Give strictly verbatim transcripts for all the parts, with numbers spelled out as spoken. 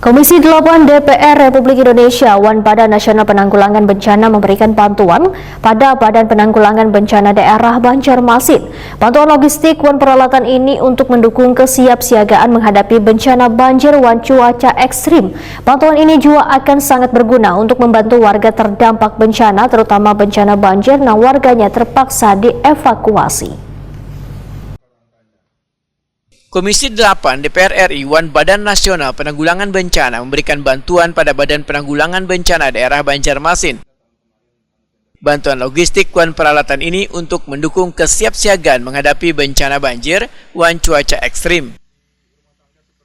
Komisi delapan D P R Republik Indonesia wan Badan Nasional Penanggulangan Bencana memberikan bantuan pada Badan Penanggulangan Bencana Daerah Banjarmasin. Bantuan logistik wan peralatan ini untuk mendukung kesiapsiagaan menghadapi bencana banjir wan cuaca ekstrim. Bantuan ini juga akan sangat berguna untuk membantu warga terdampak bencana, terutama bencana banjir nang warganya terpaksa dievakuasi. Komisi delapan D P R R I wan Badan Nasional Penanggulangan Bencana memberikan bantuan pada Badan Penanggulangan Bencana Daerah Banjarmasin. Bantuan logistik wan peralatan ini untuk mendukung kesiapsiagaan menghadapi bencana banjir wan cuaca ekstrim.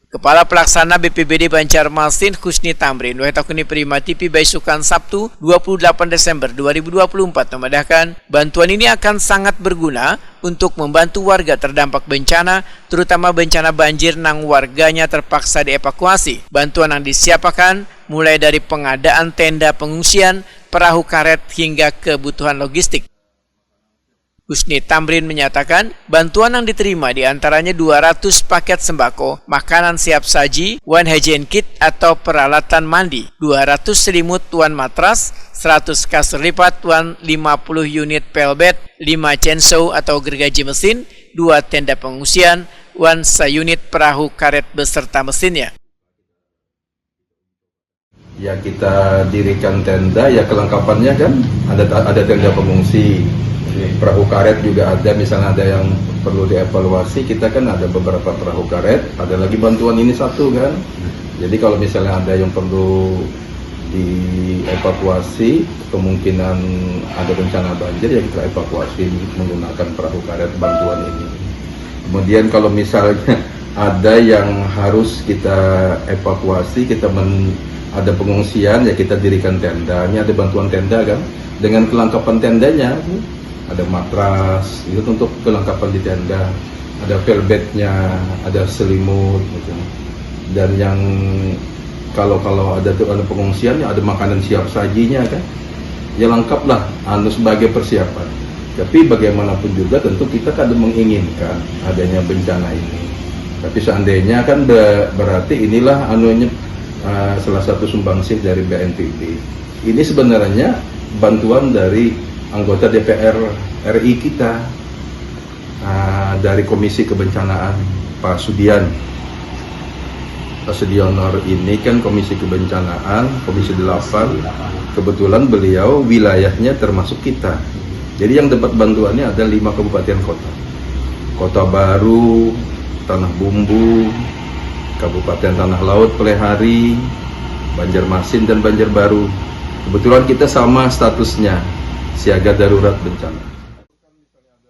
Kepala Pelaksana B P B D Banjarmasin Husni Tamrin wahai takuni Prima T V baisukan Sabtu dua puluh delapan Desember dua ribu dua puluh empat memadahkan, bantuan ini akan sangat berguna untuk membantu warga terdampak bencana, terutama bencana banjir nang warganya terpaksa dievakuasi. Bantuan yang disiapakan mulai dari pengadaan tenda pengungsian, perahu karet hingga kebutuhan logistik. Husni Tamrin menyatakan, bantuan yang diterima diantaranya dua ratus paket sembako, makanan siap saji, wan hygiene kit atau peralatan mandi, dua ratus selimut wan matras, seratus kasur lipat wan lima puluh unit pelbet, lima chainsaw atau gergaji mesin, dua tenda pengungsian, wan seunit perahu karet beserta mesinnya. Ya kita dirikan tenda, ya kelengkapannya kan ada ada tenda pengungsi, perahu karet juga ada, misalnya ada yang perlu dievaluasi kita kan ada beberapa perahu karet, ada lagi bantuan ini satu kan. Jadi kalau misalnya ada yang perlu dievakuasi, kemungkinan ada bencana banjir ya kita evakuasi menggunakan perahu karet bantuan ini. Kemudian kalau misalnya ada yang harus kita evakuasi, kita men, ada pengungsian ya kita dirikan tenda. Ini ada bantuan tenda kan, dengan kelengkapan tendanya ada matras itu untuk kelengkapan di tenda, ada velvetnya, ada selimut gitu. Dan yang kalau kalau ada tuh ada pengungsian ya ada makanan siap sajinya kan, ya lengkap lah anu sebagai persiapan. Tapi bagaimanapun juga tentu kita kada menginginkan adanya bencana ini. Tapi seandainya kan berarti inilah anunya uh, salah satu sumbangsih dari B N P B. Ini sebenarnya bantuan dari anggota D P R R I kita uh, dari Komisi Kebencanaan Pak Sudian. Pak Sudionor ini kan Komisi Kebencanaan, Komisi delapan. Kebetulan beliau wilayahnya termasuk kita. Jadi yang dapat bantuannya ada lima kabupaten kota. Kota Baru, Tanah Bumbu, Kabupaten Tanah Laut, Pelehari, Banjarmasin dan Banjarbaru. Kebetulan kita sama statusnya, siaga darurat bencana.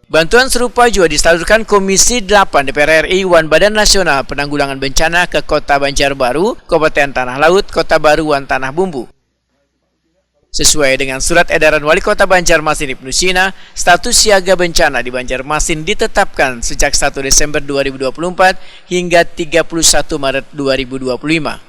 Bantuan serupa juga disalurkan Komisi delapan D P R R I wan Badan Nasional Penanggulangan Bencana ke Kota Banjarbaru, Kabupaten Tanah Laut, Kota Baru, wan Tanah Bumbu. Sesuai dengan surat edaran Wali Kota Banjarmasin Ibnu Sina, status siaga bencana di Banjarmasin ditetapkan sejak satu Desember dua ribu dua puluh empat hingga tiga puluh satu Maret dua ribu dua puluh lima.